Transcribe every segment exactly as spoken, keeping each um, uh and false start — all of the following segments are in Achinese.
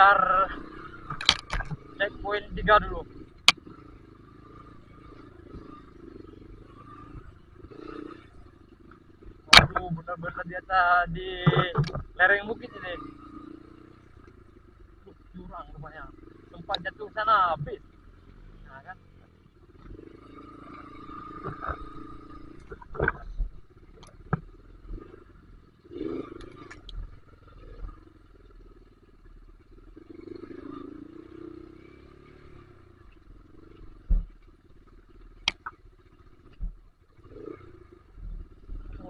Tar checkpoint tiga dulu. Waduh, benar-benar di atas, di lereng bukit ini. Jurang rupanya. Tempat jatuh sana habis. Nah, kan?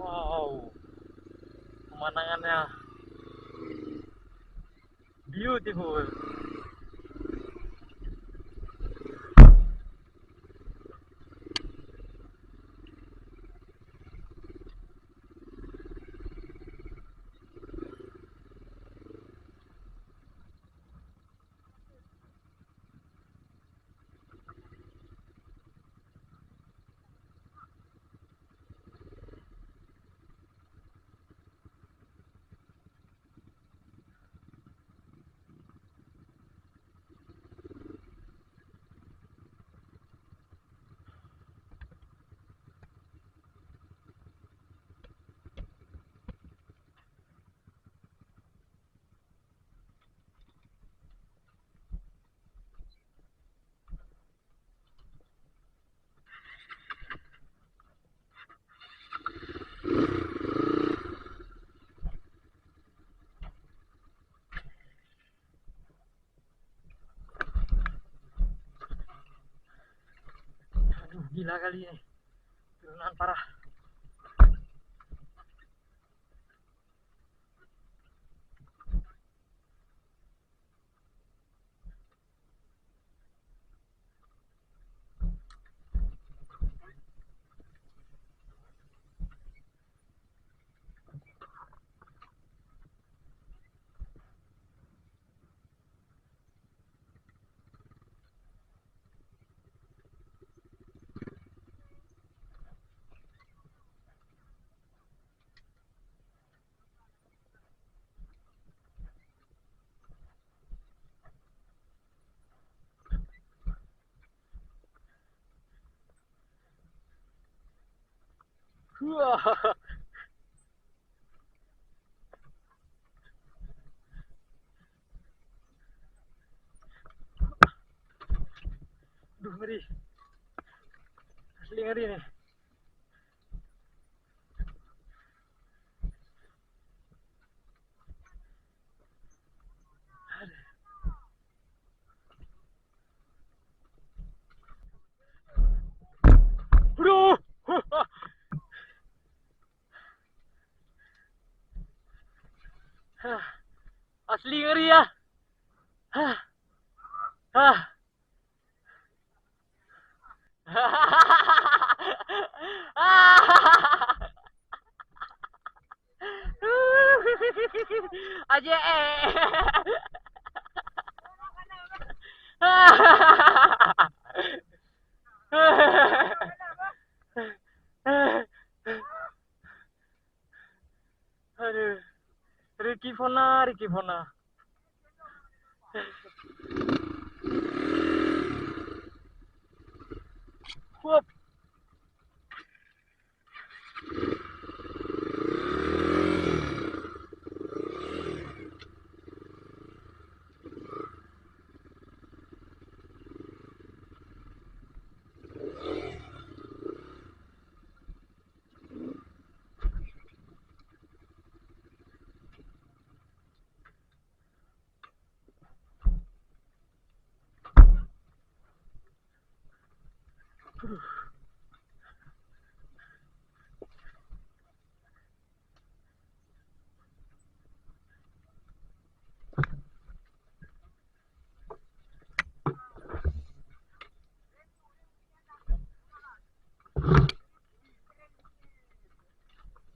Wow, pemandangannya beautiful. Aduh, gila kali ni. Turunan parah. Wah. Duh, ngeri. Asli ngeri ni. Aduh. Asli ngeri ya. Hah. Hah. Aje eh. Aduh. Ricky Fona, Ricky Fona. Hup.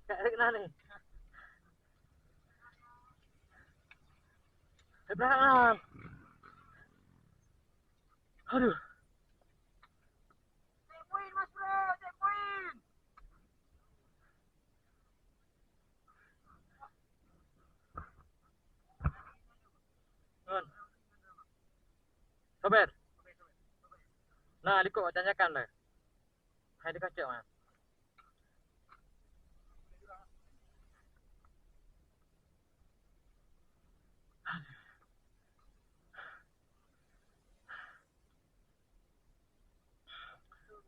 Tarik lah ni. Tarik lah. Aduh. Checkpoint, Mas Bro, checkpoint. Ngon. Sabar. Nah, likot tanyakan dah. Hai dekat cek, man.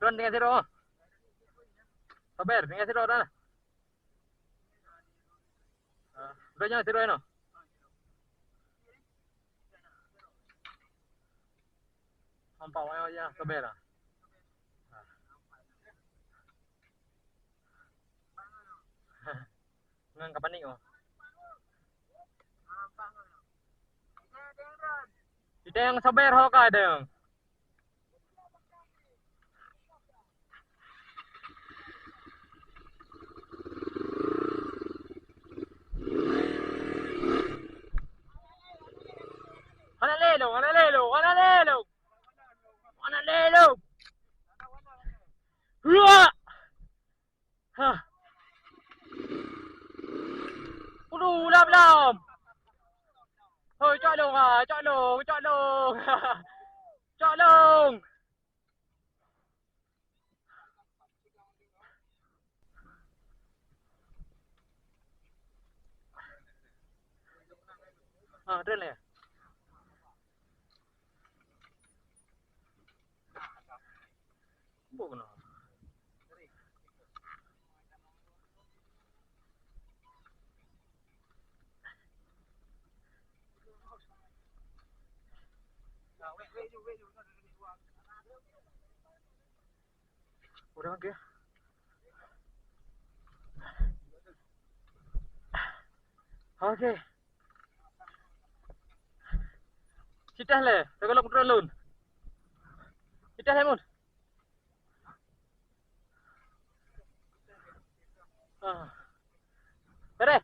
Droen tinggai sidroe. Sabar, tinggai sidroe dah. Ah, droen nyang sidroe nyoe. Nampak wayang aja, sabar lah. Ngon ka panik oh. Kita nyang sabar ho ka deng. Hana lé lôn, hana lé lôn, hana lé lôn. Hana lé lôn. Huak! Hah. Ulu, lam, lam. Hoi, cok lôn, ah, cok lôn, cok lôn. Cok lôn. Ah, droen lé. Buk keunoe. Udah, oke. Oke. Citah lé, teugalak droen lôn. Citah lé, Mun. Ah. Beres.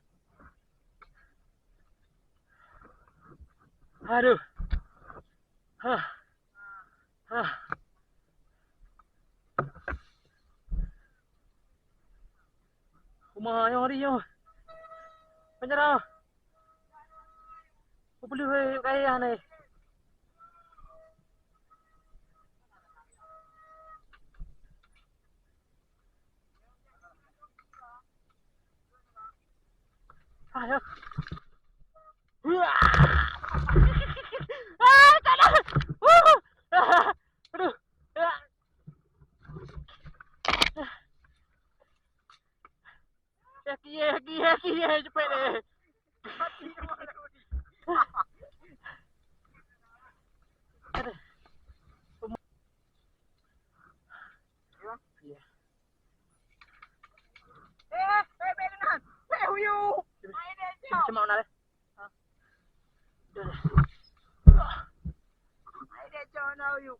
Aduh. Hah. Hah. Uma nyang ri nyoe. Penyerah. Kupeuleueh kaya ni. Ayo. Wah. Ah, tak ada. Wuh. Aduh. Eh, kieh, kieh, kieh, cepet deh. Aduh. Eh, eh, bek nan. Bek huyu. Mai deh, Cok. Cuma mana deh? Mai deh, Cok, na huyu.